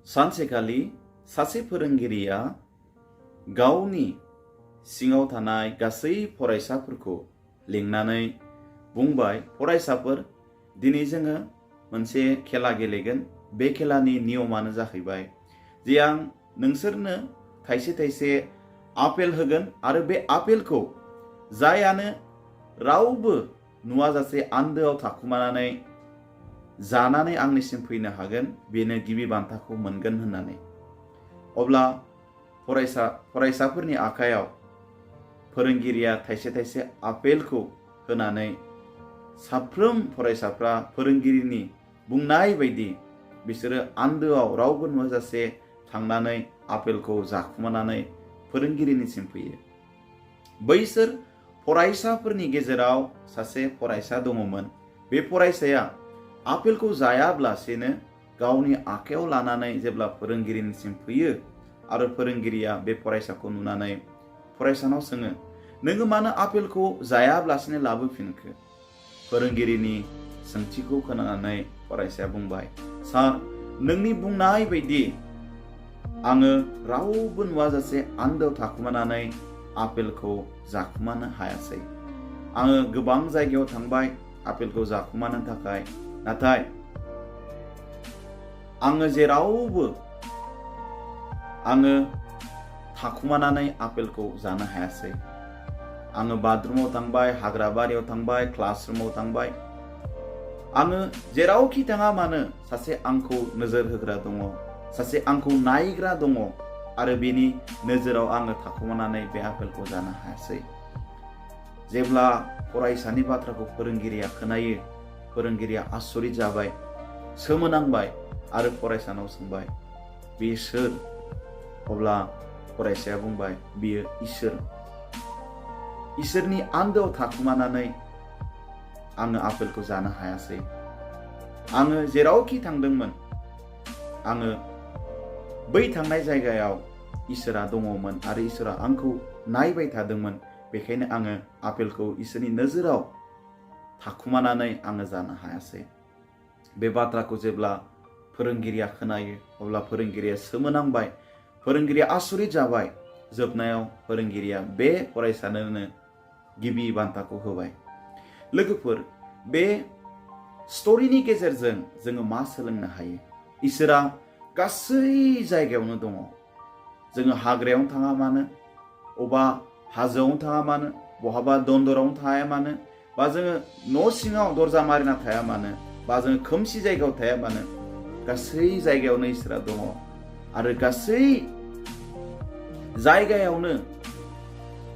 सानसेखालि सासे फोरोंगिरिया गावनि सिङाव थानाय गासै फरायसाफोरखौ लिंनानै बुंबाय, फरायसाफोर, दिनै जोङो मोनसे खेला गेलेगोन। बे खेलानि नियमानो जाहैबाय जे आं नोंसोरनो थाइसे थाइसे आपेल होगोन आरो बे आपेलखौ जायानो रावबो नुवाजासे आन्दोआव थाखुमानानै जानानै आंनिसिम फैनो हागोन, बेनो गिबि बान्थाखौ मोनगोन होननानै। अब्ला फरायसाफोरनि आखायाव फोरोंगिरिया थाइसे थाइसे आपेलखौ होनानै साफ्रोम फरायसाफ्रा फोरोंगिरिनि बुंनाय बायदि बिसोरो आन्दोआव रावबो नुवाजासे थांनानै आपेलखौ जाखुमानानै फोरोंगिरिनिसिम फैयो। बैसोर फरायसाफोरनि गेजेराव सासे फरायसा दङमोन। बे फरायसाया आपेलखौ जायाब्लासेनो गावनि आखायाव लानानै जेब्ला फोरोंगिरिनिसिम फैयो आरो फोरोंगिरिया बे फरायसाखौ नुनानै फरायसानाव सोङो, नोङो मानो आपेलखौ जायाब्लासेनो लाबोफिनखो? फोरोंगिरिनि सोंथिखौ खोनानानै फरायसाया बुंबाय, सार, नोंनि बुंनाय बायदि आङो रावबो नुवाजासे आन्दोआव थाखुमानानै आपेलखौ जाखुमानो हायासै। आङो गोबां जायगायाव थांबाय आपेलखौ जाखुमानो थाखाय, नाथाय आङो जेरावबो थाखुमानानै आपेलखौ जानो हायासै। आङो बाथरुमाव थांबाय, हाग्रा बारियाव थांबाय, क्लासरुमाव थांबाय। आङो जेरावखि थाङा मानो सासे आंखौ नोजोर होग्रा दङ, सासे आंखौ नायग्रा दङ, आरो बेनि नोजोराव आङो थाखुमानानै बे आपेलखौ जानो हायासै। जेब्ला फरायसानि बाथ्राखौ फोरोंगिरिया खोनायो, फोरोंगिरिया आसरित जाबाय, सोमोनांबाय आरो फरायसानाव सोंबाय, बेयो सोर? अब्ला फरायसाया बुंबाय, बियो इसोर। इसोरनि आन्दोआव थाखुमानानै आङो आपेलखौ जानो हायासै। आङो जेरावखि थांदोंमोन, आङो बै थांनाय जायगायाव इसोरा दङमोन आरो इसोरा आंखौ नायबाय थादोंमोन। बेखायनो आङो आपेलखौ इसोरनि नोजोराव थाखुमानानै आङो जानो हायासै। बे बाथ्राखौ जेब्ला फोरोंगिरिया खोनायो, अब्ला फोरोंगिरिया सोमोनांबाय, फोरोंगिरिया आसरित जाबाय। जोबनायाव फोरोंगिरिया बे फरायसानोनो गिबि बान्थाखौ होबाय। लोगोफोर, बे स्ट'रिनि गेजेरजों जोङो मा सोलोंनो हायो? इसोरा गासै जायगायावनो दङ। जोङो हाग्रायावनो थाङा मानो, अबा हाजोआवनो थाङा मानो, बहाबा दन्दरावनो थाया मानो, बा जोङो न' सिङाव दरजा मारिना थाया मानो, बा जोङो खोमसि जायगायाव थाया मानो, गासै जायगायावनो इसोरा दङ। आरो गासै जायगायावनो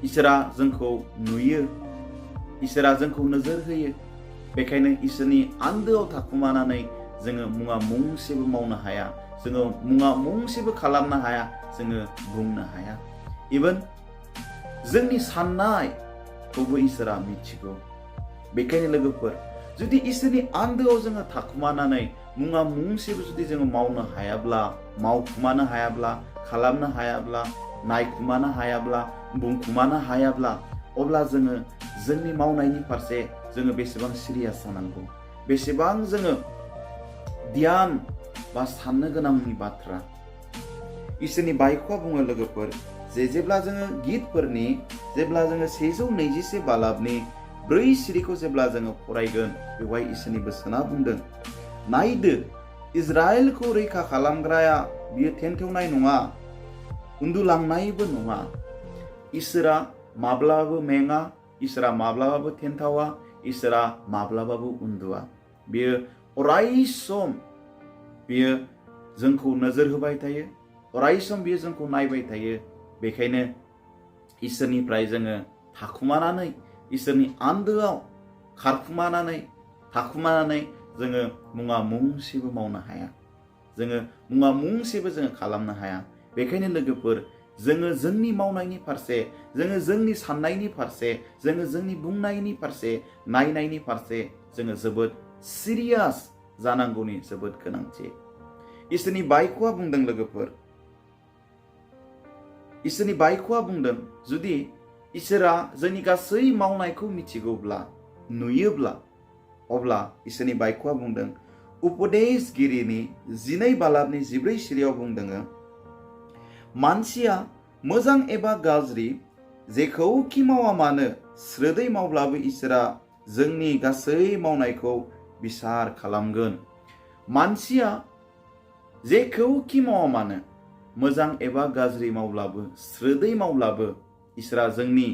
इसोरा जोंखौ नुयो, इसोरा जोंखौ नोजोर होयो। बेखायनो इसोरनि आन्दोआव थाखुमानानै जोङो मुङा मुंसेबो मावनो हाया, जोङो मुङा मुंसेबो खालामनो हाया, जोङो बुंनो हाया। इभेन जोंनि साननायखौबो इसोरा मिथिगौ। बेखायनो लोगोफोर, जुदि इसोरनि आन्दोआव जोङो थाखुमानानै मुङा मुंसेबो जुदि जोङो मावनो हायाब्ला, मावखुमानो हायाब्ला, खालामनो हायाब्ला, नायखुमानो हायाब्ला, बुंखुमानो हायाब्ला, अब्ला जोङो जोंनि मावनायनि फारसे जोङो बेसेबां सिरियास जानांगौ, बेसेबां जोङो ध्यान बा साननो गोनांनि बाथ्रा। इसोरनि बाइकआ बुङो लोगोफोर, जेब्ला जोङो गितफोरनि जेब्ला जोङो 124 बालाबनि 4 सिरिखौ जेब्ला जोङो फरायगोन, बेवहाय इसोरनि बोसोना बुंदों, नायदो, इजराइलखौ रैखा खालामग्राया बियो थेनथावनाय नङा, उन्दुलांनायबो नङा। इसोरा माब्लाबाबो मेङा, इसोरा माब्लाबाबो थेनथावा, इसोरा माब्लाबाबो उन्दुआ। बियो अरायसम बियो जोंखौ नोजोर होबाय थायो, अरायसम बियो जोंखौ नायबाय थायो। बेखायनो इसोरनिफ्राय जोङो थाखुमानानै, इसोरनि आन्दोआव खारखुमानानै थाखुमानानै जोङो मुङा मुंसेबो मावनो हाया, जोङो मुङा मुंसेबो जोङो खालामनो हाया। बेखायनो लोगोफोर, जोङो जोंनि मावनायनि फारसे, जोङो जोंनि साननायनि फारसे, जोङो जोंनि बुंनायनि फारसे, नायनायनि फारसे जोङो जोबोद सिरियास जानांगौनि जोबोद गोनांथि। इसोरनि बाइकआ बुंदों लोगोफोर, इसोरनि बाइकआ बुंदों, जुदि इसोरा जोंनि गासै मावनायखौ मिथिगौब्ला, नुयोब्ला, अब्ला इसोरनि बाइकआ बुंदों, उपदेशगिरिनि 12 बालाबनि 14 सिरियाव बुंदों मानसिया मोजां एबा गाज्रि जेखौखि मावा मानो स्रोदै मावब्लाबो इसोरा जोंनि गासै मावनायखौ बिसार खालामगोन। मानसिया जेखौखि मावा मानो मोजां एबा गाज्रि मावब्लाबो स्रोदै मावब्लाबो इसोरा जोंनि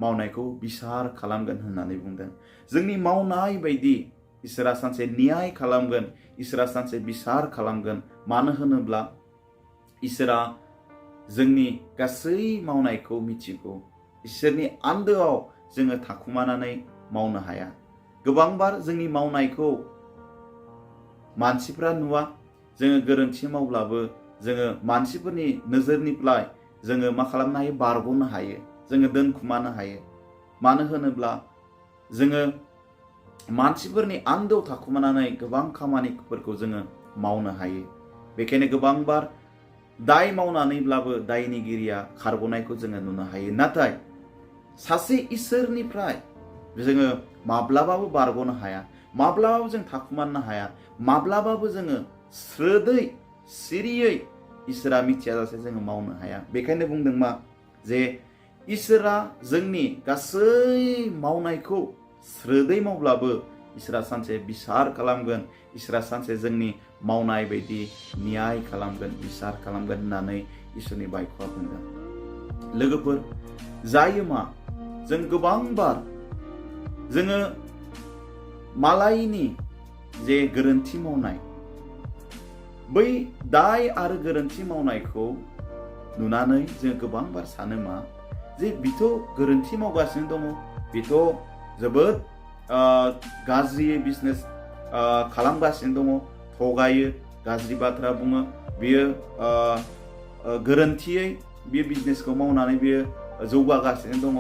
मावनायखौ बिसार खालामगोन होननानै बुंदों। जोंनि मावनाय बायदि इसोरा सानसे न्याय खालामगोन, इसोरा सानसे बिसार खालामगोन। मानो होनोब्ला इसोरा जोंनि गासै मावनायखौ मिथिगौ। इसोरनि आन्दोआव जोङो थाखुमानानै मावनो हाया। गोबांबार जोंनि मावनायखौ मानसिफ्रा नुवा। जोङो गोरोन्थि मावब्लाबो जोङो मानसिफोरनि नोजोरनिफ्राय जोङो मा खालामनो हायो? बारग'नो हायो, जोङो दोनखुमानो हायो। मानो होनोब्ला जोङो मानसिफोरनि आन्दोआव थाखुमानानै गोबां खामानिफोरखौ जोङो मावनो हायो। बेखायनो गोबांबार दाय मावनानैब्लाबो दायनिगिरिया खारग'नायखौ जोङो नुनो हायो। नाथाय सासे इसोरनिफ्राय जोङो माब्लाबाबो बारग'नो हाया, माब्लाबाबो जों थाखुमानो हाया, माब्लाबाबो जोङो स्रोदै सिरियै इसोरा मिथियाजासे जोङो मावनो हाया। बेखायनो बुंदों मा जे इसोरा जोंनि गासै मावनायखौ स्रोदै मावब्लाबो इसोरा सानसे बिसार खालामगोन, इसोरा सानसे जोंनि मावनाय बायदि न्याय खालामगोन, बिसार खालामगोन होननानै इसोरनि बायख'आ बुंदों। लोगोफोर, जायो मा जों गोबांबार जोङो मालायनि जे गोरोन्थि मावनाय, बै दाय आरो गोरोन्थि मावनायखौ नुनानै जों गोबांबार सानो मा जे बिथ' गोरोन्थि मावगासिनो दङ, बिथ' जोबोद गाज्रि बिजनेस खालामगासिनो दङ, थगायो, गाज्रि बाथ्रा बुङो, बियो गोरोन्थियै बे बिजनेसखौ मावनानै बियो जौगागासिनो दङ,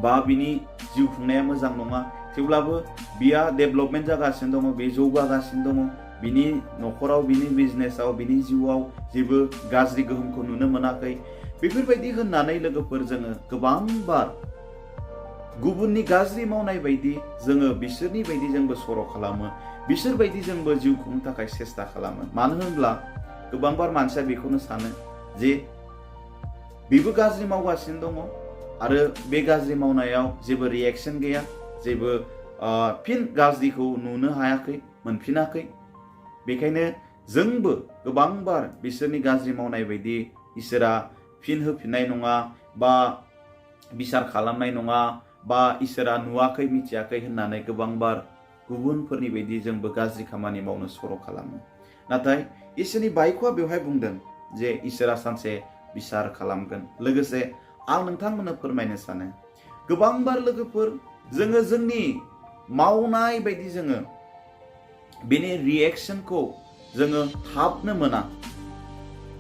बा बिनि जिउ खुंनाया मोजां नङा, थेवब्लाबो बिया डेभेलपमेन्ट जागासिनो दङ, बे जौगागासिनो दङ, बिनि न'खराव, बिनि बिजनेसाव, बिनि जिउआव जेबो गाज्रि गोहोमखौ नुनो मोनाखै। बेफोरबायदि होननानै लोगोफोर जोङो गोबांबार गुबुननि गाज्रि मावनाय बायदि जोङो बिसोरनि बायदि जोंबो सर' खालामो, बिसोरबायदि जोंबो जिउ खुंनो थाखाय सेस्था खालामो। मानो होनब्ला गोबांबार मानसिया बेखौनो सानो जे बेबो गाज्रि मावगासिनो दङ आरो बे गाज्रि मावनायाव जेबो रिएक्सन गैया, जेबो फिन गाज्रिखौ नुनो हायाखै, मोनफिनाखै। बेखायनो जोंबो गोबांबार बिसोरनि गाज्रि मावनाय बायदि इसोरा फिन होफिननाय नङा, बा बिसार खालामनाय नङा, बा इसोरा नुवाखै मिथियाखै होननानै गोबांबार गुबुनफोरनि बायदि जोंबो गाज्रि खामानि मावनो सर' खालामो। नाथाय इसोरनि बायख'आ बेवहाय बुंदों जे इसोरा सानसे बिसार खालामगोन। लोगोसे आं नोंथांमोननो फोरमायनो सानो, गोबांबार लोगोफोर जोङो जोंनि मावनाय बायदि जोङो बेनि रिएक्सनखौ जोङो थाबनो मोना,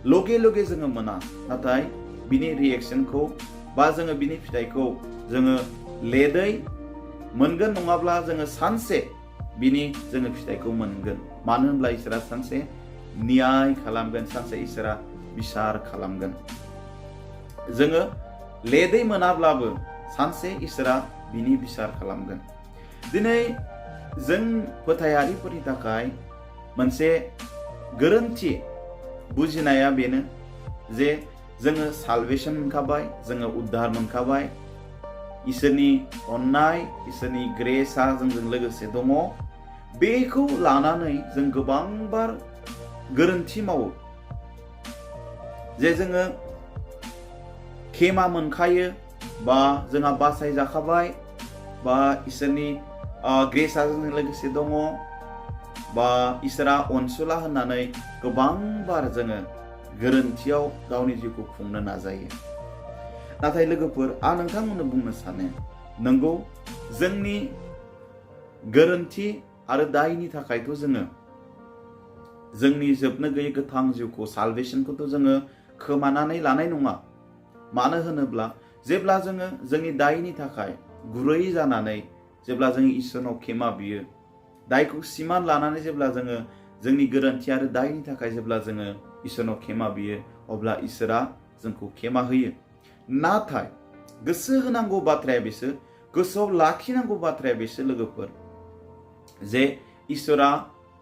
लगे लगे जोङो मोना। नाथाय बिनि रिएक्सनखौ बा जोङो बिनि फिथाइखौ जोङो लेदै मोनगोन, नङाब्ला जोङो सानसे बिनि जोङो फिथाइखौ मोनगोन। मानो होनब्ला इसोरा सानसे न्याय खालामगोन, सानसे इसोरा बिसार खालामगोन। जोङो लेदै मोनाब्लाबो सानसे इसोरा बिनि बिसार खालामगोन। दिनै जों फोथायारिफोरनि थाखाय मोनसे गोरोन्थि बुजिनाया बेनो जे जोङो सालभेसन मोनखाबाय, जोङो उद्धार मोनखाबाय, इसोरनि अननाय, इसोरनि ग्रेसआ जोंजों लोगोसे दङ। बेखौ लानानै जों गोबांबार गोरोन्थि मावो जे जोङो खेमा मोनखायो, बा जोंहा बासाय जाखाबाय, बा इसोरनि ग्रेसआ जोंजों लोगोसे दङ, बा इसोरा अनसुला होननानै गोबांबार जोङो गोरोन्थियाव गावनि जिउखौ खुंनो नाजायो। नाथाय लोगोफोर, आं नोंथांमोननो बुंनो सानो, नंगौ जोंनि गोरोन्थि आरो दायनि थाखायथ' जोङो जोंनि जोबनो गैयै गोथां जिउखौ, सालभेसनखौथ' जोङो खोमानानै लानाय नङा। मानो होनोब्ला जेब्ला जोङो जोंनि दायनि थाखाय गुरै जानानै जेब्ला जों इसोरनाव खेमा बियो, दायखौ सिमान लानानै जेब्ला जोङो जोंनि गोरोन्थि आरो दायनि थाखाय जेब्ला जोङो इसोरनाव खेमा बियो, अब्ला इसोरा जोंखौ खेमा होयो। नाथाय गोसो होनांगौ बाथ्राया बेसो, गोसोआव लाखिनांगौ बाथ्राया बेसो लोगोफोर, जे इसोरा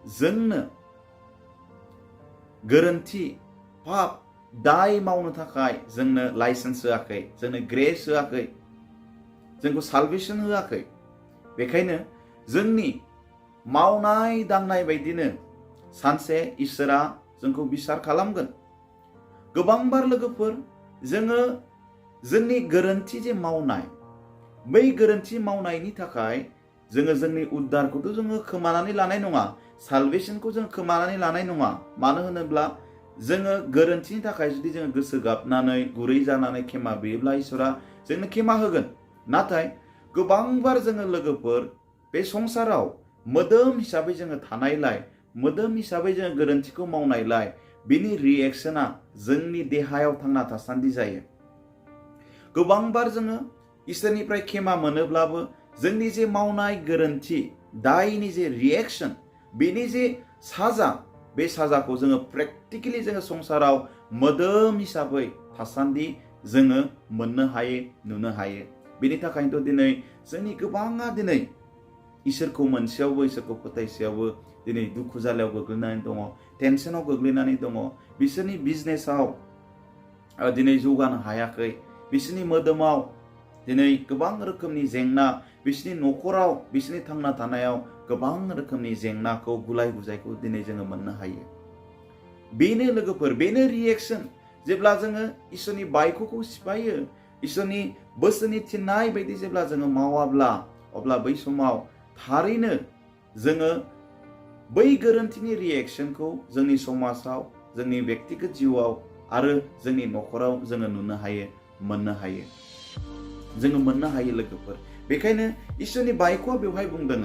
जोंनो गोरोन्थि पाप दाय मावनो थाखाय जोंनो लाइसेन्स होआखै, जोंनो ग्रेस होआखै, जोंखौ साल्वेशन होआखै। बेखायनो जोंनि मावनाय दांनाय बायदिनो सानसे इसोरा जोंखौ बिसार खालामगोन। गोबांबार लोगोफोर जोङो जोंनि गोरोन्थि जे मावनाय, बै गोरोन्थि मावनायनि थाखाय जोङो जोंनि उद्धारखौथ' जोङो खोमानानै लानाय नङा, साल्वेशनखौ जों खोमानानै लानाय नङा। मानो होनोब्ला जोङो गोरोन्थिनि थाखाय जुदि जोङो गोसो गाबनानै गुरै जानानै खेमा बियोब्ला इसोरा जोंनो खेमा होगोन। नाथाय गोबांबार जोङो लोगोफोर बे संसाराव मोदोम हिसाबै जोङो थानायलाय, मोदोम हिसाबै जोङो गोरोन्थिखौ मावनायलाय बिनि रिएक्शना जोंनि देहायाव थांना थासान्दि जायो। गोबांबार जोङो इसोरनिफ्राय खेमा मोनोब्लाबो जोंनि जे मावनाय गोरोन्थि दायनि जे रिएक्शन, बेनि जे साजा, बे साजाखौ जोङो प्रेक्टिकेलि जोङो संसाराव मोदोम हिसाबै थासान्दि जोङो मोननो हायो, नुनो हायो। बेनि थाखायनोथ' दिनै जोंनि गोबाङा दिनै इसोरखौ मोनसेयावबो, इसोरखौ फोथायसेयावबो दिनै दुखु जालायाव गोग्लैनानै दङ, टेनसनाव गोग्लैनानै दङ। बिसोरनि बिजनेसाव दिनै जौगानो हायाखै, बिसोरनि मोदोमाव दिनै गोबां रोखोमनि जेंना, बिसोरनि न'खराव, बिसोरनि थांना थानायाव गोबां रोखोमनि जेंनाखौ, गुलाय गुजायखौ दिनै जोङो मोननो हायो। बेनो लोगोफोर, बेनो रिएक्शन। जेब्ला जोङो इसोरनि बायख'खौ सिफायो, इसोरनि बोसोननि थिननाय बायदि जेब्ला जोङो मावाब्ला, अब्ला बै समाव थारैनो जोङो बै गोरोन्थिनि रिएक्शनखौ जोंनि समाजाव, जोंनि व्यक्तिगत जिउआव आरो जोंनि न'खराव जोङो नुनो हायो, मोननो हायो। जोङो मोननो हायो लोगोफोर। बेखायनो इसोरनि बायख'आ बेवहाय बुंदों,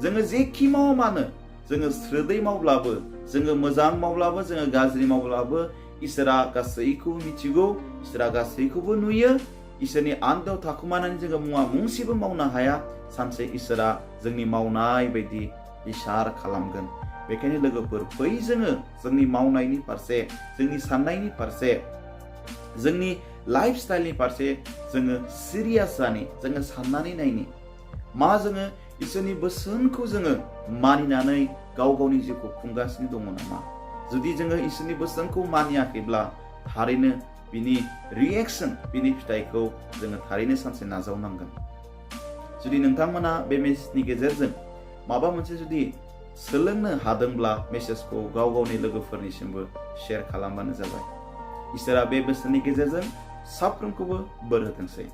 जोङो जेखि मावा मानो, जोङो स्रोदै मावब्लाबो, जोङो मोजां मावब्लाबो, जोङो गाज्रि मावब्लाबो इसोरा गासैखौबो मिथिगौ, इसोरा गासैखौबो नुयो। इसोरनि आन्दोआव थाखुमानानै जोङो मुवा मुंसेबो मावनो हाया। सानसे इसोरा जोंनि मावनाय बायदि बिसार खालामगोन। बेखायनो लोगोफोर, बै जोङो जोंनि मावनायनि फारसे, जोंनि साननायनि फारसे, जोंनि लाइफ स्टाइलनि फारसे जोङो सिरियास जानि, जोङो साननानै नायनि, मा जोङो इसोरनि बोसोनखौ जोङो मानिनानै गाव गावनि जिउखौ खुंगासिनो दङ नामा? जुदि जोङो इसोरनि बोसोनखौ मानियाखैब्ला थारैनो बिनि रिएक्शन, बिनि फिथाइखौ जोङो थारैनो सानसे नाजावनांगोन। जुदि नोंथांमोना बे मेसेजनि गेजेरजों माबा मोनसे जुदि सोलोंनो हादोंब्ला मेसेजखौ गाव गावनि लोगोफोरनिसिमबो शेयार खालामबानो जाबाय। इसोरा बे बोसोननि गेजेरजों साफ्रोमखौबो बोर होथोंसै।